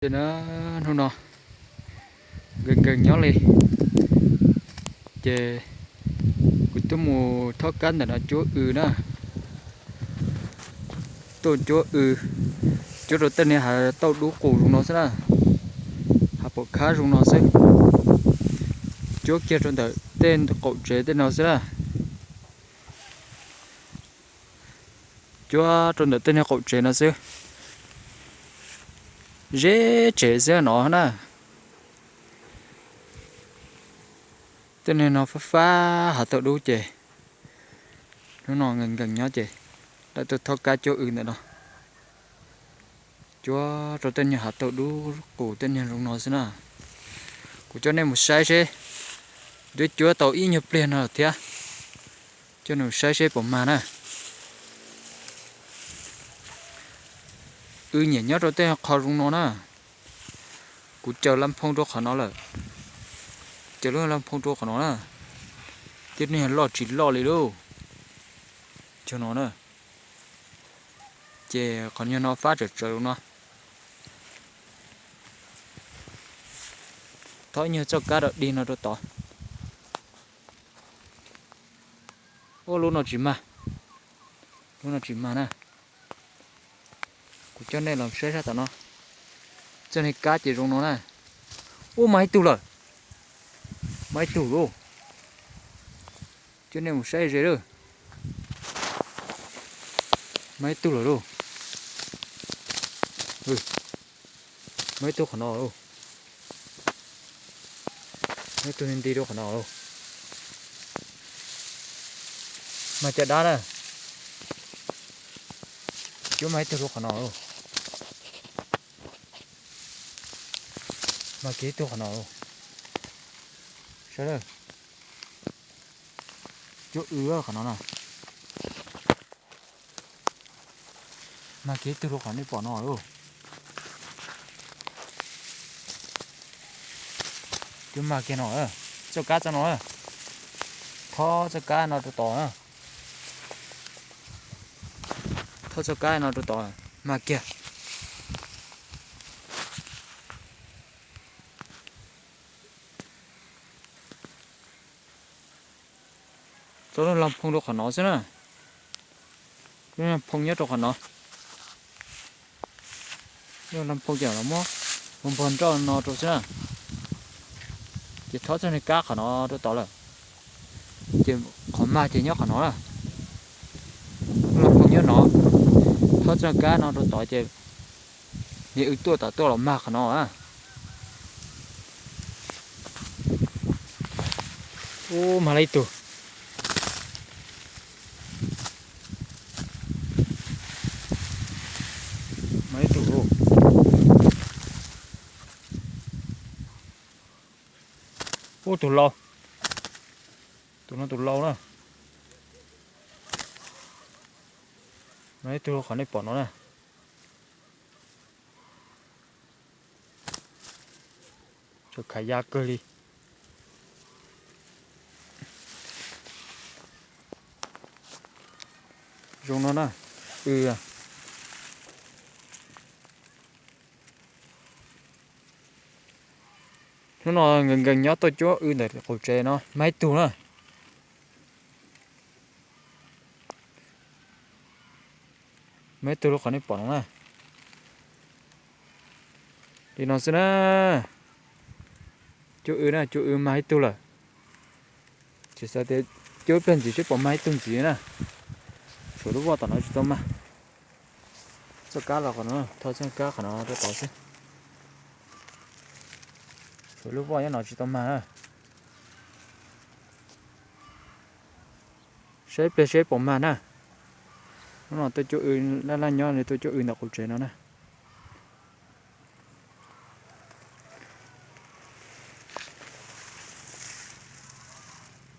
Ces na, hnub no nkees nkees nyob li, ces kuv twb mus thob kab ntawm no cuab w na. Tuaj cuab w, cuab rau tej niag hav tauj dub qus zoo no xwb na, hav pom khab zoo no xwb. Cuab kiag rau ntawm tej qaum tsev tej no xwb na. Cuab rau ntawm tej niag qaum tsev no xwb. Zeb tsev xwb no na. Tej niag no fab fab hav tauj dub ces hnub no nkees nkees nyob ces lawv tuaj thob kab cuab w ntawm no. Cuab rau tej niag hav tauj dub qus tej niag zoo no xwb na. Kuv coj nej mus saib seb, twb cuab tau ib nyuag pliag no lawm thiab. Coj nej mus saib seb puas mag na. W nyiam nyob rau tej qho zoo no na. Kuv caws lab phoo rau qhov no lawm. Caws lub lab phoo rau qhov no na. Tej niag loj tsis loj li lauj. Cov no na. Ces qhov nyuag no fab tsawm tsawv no. Thob ib nyuag txoj kab rau dig no rau tod. Ua lub no tsis mag. Lub no tsis mag na. Kuv coj nej los saib sab tom no. Txoj niag kab ces zoo no na. Ub, mag ib tug lawm. Mag ib tug lauj. Coj nej mus saib ze lawm. Mag ib tug lawm lauj. Mag ib tug qhov no lauj. Mag ib tug nti rau qhov no lauj. Mag caj dab na. Cuab mag ib tug rau qhov no lauj. Mag kiag ib tug qhov no lauj. Saib lawm. Cuab w qhov no na. Mag kiag ib tug rau qhov nej pom no lauj. Cuab mag kiag no, txoj kab txoj no. Thob txoj kab no rau tod na. Thob txoj kab no rau tod, mag kiag. Txoj lub laj phoo rau qhov no xwb na. Lub laj phoo nyob rau qhov no. Lub laj phoo ces los muab npog nroj no rau xwb na. Ces thob txoj niag kab qhov no rau tod lawm. Ces qhov mag ces nyob qhov no na. Lub laj phoo nyob no. Thob txoj kab no rau tod ces niag w tuaj tom tuaj los mag qhov no. Ub, mag li ib tug. Mag ib tug lauj. Ub, tus lau. Tus no tus lau na. Mag ib tug qhov nej pom no na. Tsuas khav ya kawg li. Zoo no na. W. Hnub no nkees nkees nyob tuaj cuab w ntawm qaum tsev no, mag ib tug na. Mag ib tug rau qhov nej pom no na. Li no xwb na. Cuab w na, cuab w mag ib tug lawm. Tsis xav tias cuab ib pliag ntxiv seb puas mag ib tug ntxiv na. Suav lub voj tom no tsis tau mag. Txoj kab los qhov no, thauj txoj kab qhov no rau tod xwb. Suav lub voj nyob no tsis tau mag na. Saib ib pliag seb puas mag na. Hnub no tuaj cuab w, laj laj nyob li tuaj cuab w ntawm qaum tsev no na.